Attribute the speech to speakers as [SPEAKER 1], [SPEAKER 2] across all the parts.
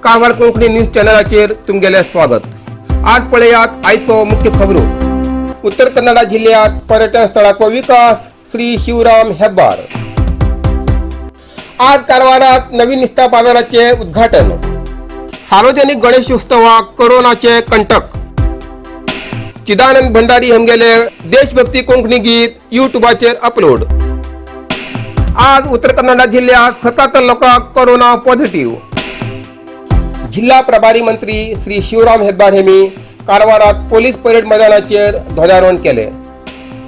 [SPEAKER 1] Karwar Konkani news चॅनलाचेर तुमगेलें स्वागत. आज पळयात आयचो मुख्य खबरो. उत्तर कन्नडा जिल्ह्यात पर्यटन स्थळाचो विकास, श्री शिवराम हेब्बार. आज कारवारात नवीन निस्ता बाजाराचे उद्घाटन. सार्वजनिक गणेशोत्सवाक कोरोनाचे कंटक. चिदानंद भंडारी हमगेले देशभक्ती कोंकणी गीत युट्यूबाचेर अपलोड. आज उत्तर कन्नडा जिल्ह्यात 77 लोकांक कोरोना पॉझिटिव्ह. जिल्हा प्रभारी मंत्री श्री शिवराम हेब्बार हेमी कारवारात पोलीस परेड मैदानाचेर ध्वजारोहण केले.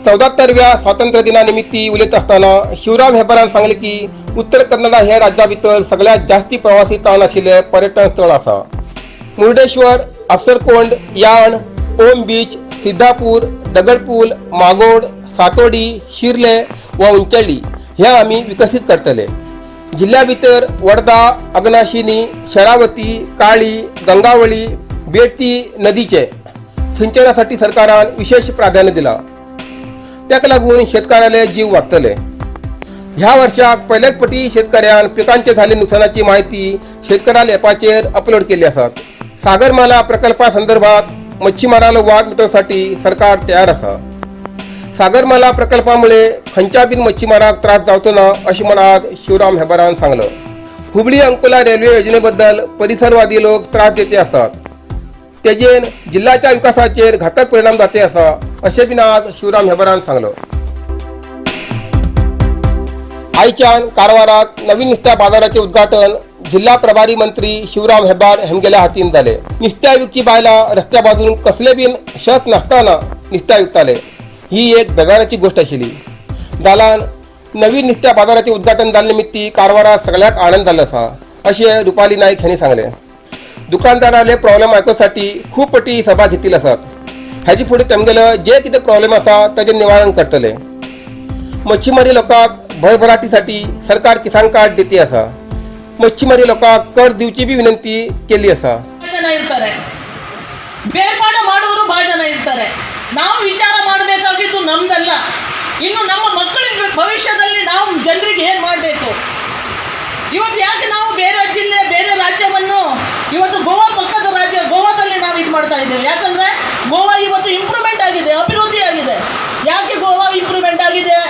[SPEAKER 1] 74व्या स्वातंत्र्य दिनानिमित्ती उलयत आसतना शिवराम हेब्बारान सांगले की उत्तर कन्नडा हे राज्या भितर सगळ्यात जास्ती प्रवासी ताण आशिल्ले पर्यटन स्थळ आसा. मुर्डेश्वर, अफसरकोंड, याण, ओम बीच, सिद्धापूर, दगडपूल, मागोड, सातोडी, शिर्ले व उंचळी ह्या आमी विकसीत करतले. जिल्ह्या भितर वडदा, अग्नाशिनी, शरावती, काळी, गंगावळी, बेडती नदीचे सिंचनासाठी सरकारान विशेष प्राधान्य दिला. ताका लागून शेतकऱ्याले जीव वाचतले. ह्या वर्षाक पयल्याच पटी शेतकऱ्यान पिकांचे झाले नुकसानाची माहिती शेतकऱ्याल ॲपाचेर अपलोड केली आसात. सागरमाला प्रकल्पा संदर्भात मच्छीमारालो वाद मिटोवसाठी सरकार तयार आसा. सागरमाला प्रकल्पामुळे खंयच्या बीन मच्छीमाराक त्रास जावचो ना, अशें म्हण आज शिवराम हेब्बारान सांगलो. हुबळी अंकोला रेल्वे योजनेबद्दल परिसरवादी लोक त्रास देते आसात, तेजेन जिल्ह्याच्या विकासाचेर घातक परिणाम जाते आसा, अशें बीन आज शिवराम हेब्बारान सांगलो. आयच्यान कारवारात नवीन नुस्त्या बाजाराचे उद्घाटन जिल्हा प्रभारी मंत्री शिवराम हेब्बार हेमगेल्या हातीन जाले. नुस्त्या विकची बायलां रस्त्या बाजून कसले बीन शत नासतना नुस्त्या विकताले, ही एक बेजाराची गोष्ट आशिल्ली. जाल्यान नवीन नुस्त्या बाजाराचे उद्घाटन जाल्ले निमित्ती कारवारात सगळ्याक आनंद जाल्लो आसा, अशें रुपाली नायक हांणी सांगलें. दुकानदाराले प्रॉब्लेम आयकुसाठी खूब पटी सभा घेतिल्ली आसात. हाजे फुडें तेमगेलो जे कितें प्रॉब्लेम आसा ताजें निवारण करतले. मच्छीमारी लोकांक भरभराटीसाठी सरकार किसान कार्ड दिती आसा. मच्छीमारी लोकांक कर दिवची बी विनंती केल्ली आसा.
[SPEAKER 2] ಜನ ಇರ್ತಾರೆ, ಬೇರ್ಪಾಡ ಮಾಡುವವರು ಭಾಳ ಜನ ಇರ್ತಾರೆ. ನಾವು ವಿಚಾರ ಮಾಡಬೇಕಾಗಿದ್ದು ನಮ್ದಲ್ಲ, ಇನ್ನು ನಮ್ಮ ಮಕ್ಕಳ ಭವಿಷ್ಯದಲ್ಲಿ ನಾವು ಜನರಿಗೆ ಏನು ಮಾಡಬೇಕು? ಇವತ್ತು ಯಾಕೆ ನಾವು ಬೇರೆ ಜಿಲ್ಲೆ, ಬೇರೆ ರಾಜ್ಯವನ್ನು, ಇವತ್ತು ಗೋವಾ, ಪಕ್ಕದ ರಾಜ್ಯ ಗೋವಾದಲ್ಲಿ ನಾವು ಇದು ಮಾಡ್ತಾ ಇದ್ದೇವೆ? ಯಾಕಂದರೆ ಗೋವಾ ಇವತ್ತು ಇಂಪ್ರೂವ್ಮೆಂಟ್ ಆಗಿದೆ, ಅಭಿವೃದ್ಧಿ ಆಗಿದೆ. ಯಾಕೆ ಗೋವಾ ಇಂಪ್ರೂವ್ಮೆಂಟ್ ಆಗಿದೆ?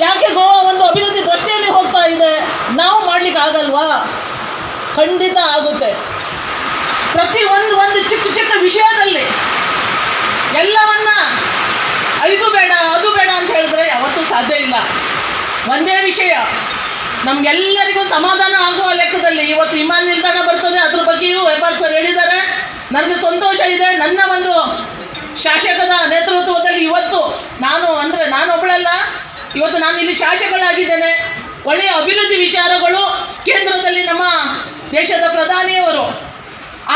[SPEAKER 2] ಯಾಕೆ ಗೋವಾ ಒಂದು ಅಭಿವೃದ್ಧಿ ದೃಷ್ಟಿಯಲ್ಲಿ ಹೋಗ್ತಾ ಇದೆ? ನಾವು ಮಾಡ್ಲಿಕ್ಕೆ ಆಗಲ್ವಾ? ಖಂಡಿತ ಆಗುತ್ತೆ. ಪ್ರತಿ ಒಂದು ಒಂದು ಚಿಕ್ಕ ಚಿಕ್ಕ ವಿಷಯದಲ್ಲಿ ಎಲ್ಲವನ್ನ ಇದು ಬೇಡ, ಅದು ಬೇಡ ಅಂತ ಹೇಳಿದ್ರೆ ಯಾವತ್ತೂ ಸಾಧ್ಯ ಇಲ್ಲ. ಒಂದೇ ವಿಷಯ, ನಮಗೆಲ್ಲರಿಗೂ ಸಮಾಧಾನ ಆಗುವ ಲೆಕ್ಕದಲ್ಲಿ ಇವತ್ತು ವಿಮಾನ ನಿಲ್ದಾಣ ಬರ್ತದೆ. ಅದ್ರ ಬಗ್ಗೆಯೂ ಹೆಬ್ಬಾರ್ ಸರ್ ಹೇಳಿದ್ದಾರೆ. ನನಗೆ ಸಂತೋಷ ಇದೆ. ನನ್ನ ಒಂದು ಶಾಸಕದ ನೇತೃತ್ವದಲ್ಲಿ ಇವತ್ತು ನಾನು, ಅಂದರೆ ನಾನು ಒಬ್ಬಳಲ್ಲ, ಇವತ್ತು ನಾನು ಇಲ್ಲಿ ಶಾಸಕಳಾಗಿದ್ದೇನೆ. ಒಳ್ಳೆಯ ಅಭಿವೃದ್ಧಿ ವಿಚಾರಗಳು, ಕೇಂದ್ರದಲ್ಲಿ ನಮ್ಮ ದೇಶದ ಪ್ರಧಾನಿಯವರು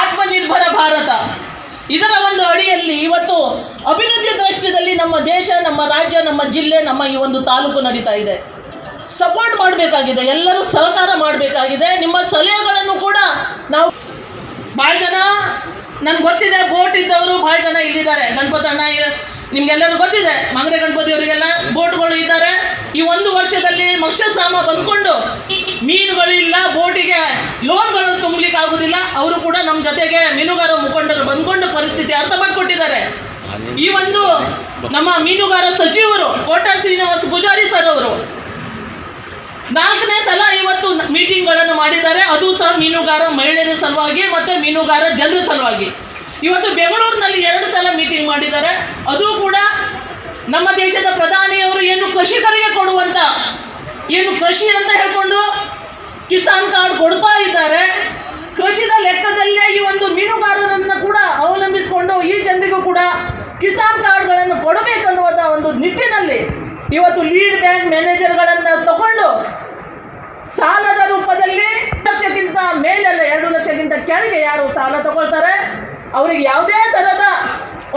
[SPEAKER 2] ಆತ್ಮನಿರ್ಭರ ಭಾರತ ಇದರ ಒಂದು ಅಡಿಯಲ್ಲಿ ಇವತ್ತು ಅಭಿವೃದ್ಧಿ ದೃಷ್ಟಿಯಲ್ಲಿ ನಮ್ಮ ದೇಶ, ನಮ್ಮ ರಾಜ್ಯ, ನಮ್ಮ ಜಿಲ್ಲೆ, ನಮ್ಮ ಈ ಒಂದು ತಾಲೂಕು ನಡೀತಾ ಇದೆ. ಸಪೋರ್ಟ್ ಮಾಡಬೇಕಾಗಿದೆ, ಎಲ್ಲರೂ ಸಹಕಾರ ಮಾಡಬೇಕಾಗಿದೆ. ನಿಮ್ಮ ಸಲಹೆಗಳನ್ನು ಕೂಡ ನಾವು, ಭಾಳ ಜನ ನನ್ಗೆ ಗೊತ್ತಿದೆ, ಬೋಟ್ ಇದ್ದವರು ಭಾಳ ಜನ ಇಲ್ಲಿದ್ದಾರೆ. ಗಣಪತಣ್ಣ, ನಿಮ್ಗೆಲ್ಲರೂ ಗೊತ್ತಿದೆ, ಮಂಗರೆ ಗಣಪತಿ ಅವರಿಗೆಲ್ಲ ಬೋಟ್ಗಳು ಇದ್ದಾರೆ. ಈ ಒಂದು ವರ್ಷದಲ್ಲಿ ಮತ್ಸ್ಯಸಾಮ ಬಂದ್ಕೊಂಡು ಮೀನುಗಳು ಇಲ್ಲ, ಬೋಟಿಗೆ ಲೋನ್ಗಳನ್ನು ತುಂಬಲಿಕ್ಕೆ ಆಗುದಿಲ್ಲ. ಅವರು ಕೂಡ ನಮ್ಮ ಜೊತೆಗೆ ಮೀನುಗಾರ ಮುಖಂಡರು ಬಂದ್ಕೊಂಡು ಪರಿಸ್ಥಿತಿ ಅರ್ಥ ಮಾಡಿಕೊಟ್ಟಿದ್ದಾರೆ. ಈ ಒಂದು ನಮ್ಮ ಮೀನುಗಾರ ಸಚಿವರು ಕೋಟ ಶ್ರೀನಿವಾಸ್ ಪೂಜಾರಿ ಸರ್ ಅವರು ನಾಲ್ಕನೇ ಸಲ ಇವತ್ತು ಮೀಟಿಂಗ್ಗಳನ್ನು ಮಾಡಿದ್ದಾರೆ. ಅದು ಸಹ ಮೀನುಗಾರ ಮಹಿಳೆಯರ ಸಲುವಾಗಿ ಮತ್ತು ಮೀನುಗಾರ ಜನರ ಸಲುವಾಗಿ. ಇವತ್ತು ಬೆಂಗಳೂರಿನಲ್ಲಿ ಎರಡು ಸಲ ಮೀಟಿಂಗ್ ಮಾಡಿದ್ದಾರೆ. ಅದು ಕೂಡ ನಮ್ಮ ದೇಶದ ಪ್ರಧಾನಿಯವರು ಏನು ಕೃಷಿಕರಿಗೆ ಕೊಡುವಂತ, ಏನು ಕೃಷಿ ಅಂತ ಹೇಳ್ಕೊಂಡು ಕಿಸಾನ್ ಕಾರ್ಡ್ ಕೊಡ್ತಾ ಇದ್ದಾರೆ, ಕೃಷಿದ ಲೆಕ್ಕದಲ್ಲೇ ಈ ಒಂದು ಮೀನುಗಾರರನ್ನು ಕೂಡ ಅವಲಂಬಿಸಿಕೊಂಡು ಈ ಜನರಿಗೂ ಕೂಡ ಕಿಸಾನ್ ಕಾರ್ಡ್ಗಳನ್ನು ಕೊಡಬೇಕನ್ನುವಂಥ ಒಂದು ನಿಟ್ಟಿನಲ್ಲಿ ಇವತ್ತು ಲೀಡ್ ಬ್ಯಾಂಕ್ ಮ್ಯಾನೇಜರ್ಗಳನ್ನು ತಗೊಂಡು ಸಾಲದ ರೂಪದಲ್ಲಿ ಲಕ್ಷಕ್ಕಿಂತ ಮೇಲೆಲ್ಲ, 2 ಲಕ್ಷಕ್ಕಿಂತ ಕೆಳಗೆ ಯಾರು ಸಾಲ ತಗೊಳ್ತಾರೆ, ಅವರಿಗೆ ಯಾವುದೇ ಥರದ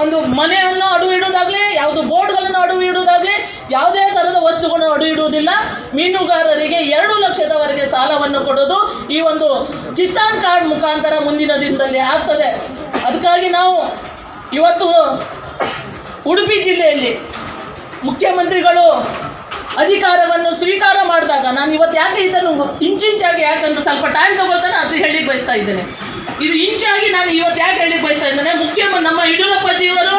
[SPEAKER 2] ಒಂದು ಮನೆಯನ್ನು ಅಡವು ಇಡುವುದಾಗಲಿ, ಯಾವುದು ಬೋಟ್ಗಳನ್ನು ಅಡವು ಇಡುವುದಾಗಲಿ, ಯಾವುದೇ ಥರದ ವಸ್ತುಗಳನ್ನು ಅಡವು ಇಡುವುದಿಲ್ಲ. ಮೀನುಗಾರರಿಗೆ 2 ಲಕ್ಷದವರೆಗೆ ಸಾಲವನ್ನು ಕೊಡೋದು ಈ ಒಂದು ಕಿಸಾನ್ ಕಾರ್ಡ್ ಮುಖಾಂತರ ಮುಂದಿನ ದಿನದಲ್ಲಿ ಆಗ್ತದೆ. ಅದಕ್ಕಾಗಿ ನಾವು ಇವತ್ತು ಉಡುಪಿ ಜಿಲ್ಲೆಯಲ್ಲಿ ಮುಖ್ಯಮಂತ್ರಿಗಳು ಅಧಿಕಾರವನ್ನು ಸ್ವೀಕಾರ ಮಾಡಿದಾಗ ನಾನು ಇವತ್ತು ಯಾಕೆ ಇದನ್ನು ಇಂಚಿಂಚಾಗಿ ಯಾಕಂದ್ರೆ ಸ್ವಲ್ಪ ಟೈಮ್ ತಗೊಳ್ತಾನೆ ಅದು ಹೇಳಲಿಕ್ಕೆ ಬಯಸ್ತಾ ಇದ್ದೇನೆ. ಇದು ಇಂಚಾಗಿ ನಾನು ಇವತ್ತು ಯಾಕೆ ಹೇಳಲಿಕ್ಕೆ ಬಯಸ್ತಾ ಇದ್ದೇನೆ, ಮುಖ್ಯ ನಮ್ಮ ಯಡಿಯೂರಪ್ಪಾಜಿಯವರು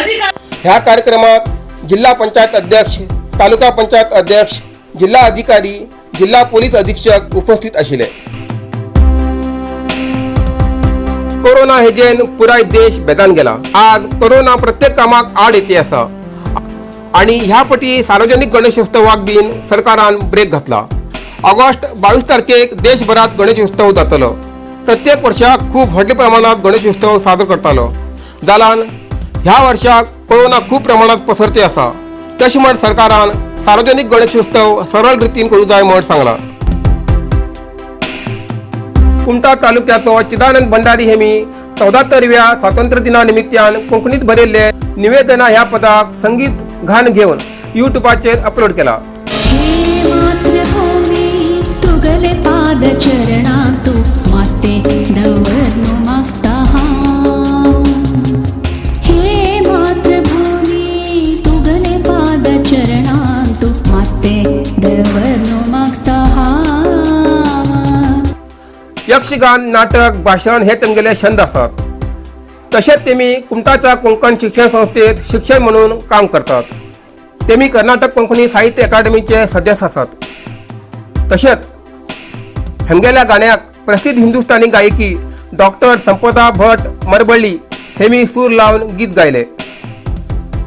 [SPEAKER 2] ಅಧಿಕಾರ
[SPEAKER 1] ह्या कार्यक्रमात जिल्हा पंचायत अध्यक्ष, तालुका पंचायत अध्यक्ष, जिल्हा अधिकारी, जिल्हा पोलीस अधीक्षक उपस्थित आशिल्ले. कोरोना हेजेन पुराय देश बेजान गेला. आज कोरोना प्रत्येक कामाक आड येते आसा आणि ह्या पटी सार्वजनिक गणेशोत्सवाक बीन सरकारान ब्रेक घातला. ऑगस्ट 22 तारखेक देशभरात गणेशोत्सव जातलो. प्रत्येक वर्षाक खूब व्हडल्या प्रमाणात गणेशोत्सव सादर करतालो. जाल्यान ह्या वर्षाक कोरोना खूब प्रमाणात पसरते आसा. तशें म्हण सरकारान सार्वजनिक गणेशोत्सव सरळ रितीन करूं जाय म्हण सांगलां. कुमठा तालुक्याचो चिदानंद भंडारी हेमी 74व्या स्वातंत्र्य दिना निमित्तान कोंकणीत बरयल्ले निवेदना ह्या पदाक संगीत घाण घेवन युट्यूबाचेर अपलोड केला.
[SPEAKER 3] हे मातृभूमी तुगले पादचरणांतु माते दवरनु मागता हांव. हे मातृभूमी तुगले पादचरणांतु माते दवरनु मागता हांव.
[SPEAKER 1] यक्षगान, नाटक, भाशण हे तेमगेले छंद आसात. तशेंच तेमी कुमठाच्या कोंकण शिक्षण संस्थेत शिक्षण म्हणून काम करतात. तेमी कर्नाटक कोंकणी साहित्य अकादमीचे सदस्य आसात. तशेंच हेमगेल्या गाण्याक प्रसिद्ध हिंदुस्थानी गायकी डॉक्टर संपदा भट मरबळ्ळी हेमी सूर लावन गीत गायले.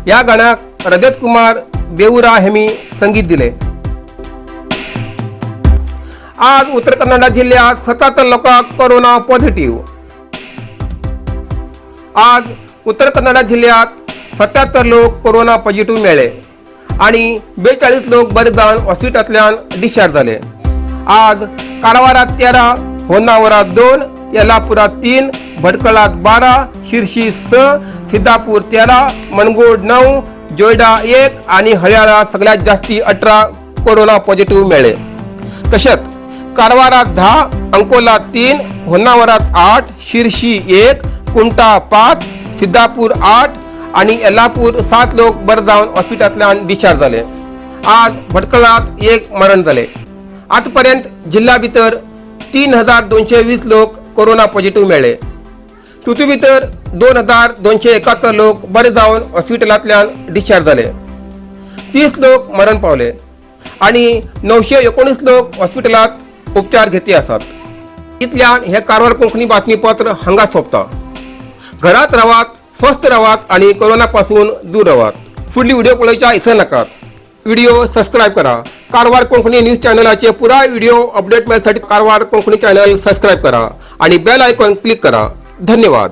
[SPEAKER 1] ह्या गाण्याक रजत कुमार बेउरा हेमी संगीत दिले. आज उत्तर कन्नडा जिल्ह्यात 77 लोकांक कोरोना पॉझिटिव्ह. आज उत्तर कन्नडा जिल्ह्यात 77 लोक कोरोना पॉझिटिव्ह मेळ्ळे आणि 42 लोक बरे जावन हॉस्पिटलांतल्यान डिस्चार्ज जाले. आज कारवारात 13, होन्नावरात 2, येलापुरात 3, भटकळात 12, शिरशी 6, सिद्धापूर 13, मनगोड 9, जोयडा 1 आणि हळयाळा सगळ्यात जास्ती 18 कोरोना पॉझिटिव्ह मेळ्ळे. तशेंच कारवारात 10, अंकोला 3, होन्नावरात 8, शिरशी 1, कुमठा 5, सिद्धापूर 8 आणि येल्लापूर 7 लोक बरे जावन हॉस्पिटलांतल्यान डिस्चार्ज जाले. आज भटकळात 1 मरण जाले. आतापर्यंत जिल्हा भितर 3220 लोक कोरोना पॉझिटिव्ह मेळ्ळे. तितू भितर 2271 लोक बरे जावन हॉस्पिटलांतल्यान डिस्चार्ज जाले. 30 लोक मरण पावले आणि 919 लोक हॉस्पिटलात उपचार घेती आसात. इतल्यान हे कारवार कोंकणी बातमीपत्र हांगा सोंपता. घरात रावात, स्वस्थ रावात आणि कोरोना पासून दूर रावात. फुडली व्हिडिओ पळोवच्या इसर नाकात. व्हिडिओ सबस्क्रायब करा. कारवार कोंकणी न्यूज चॅनलाचे पुराय व्हिडिओ अपडेट मेळसाठी कारवार कोंकणी चॅनल सबस्क्रायब करा आणि बेल आयकॉन क्लिक करा. धन्यवाद.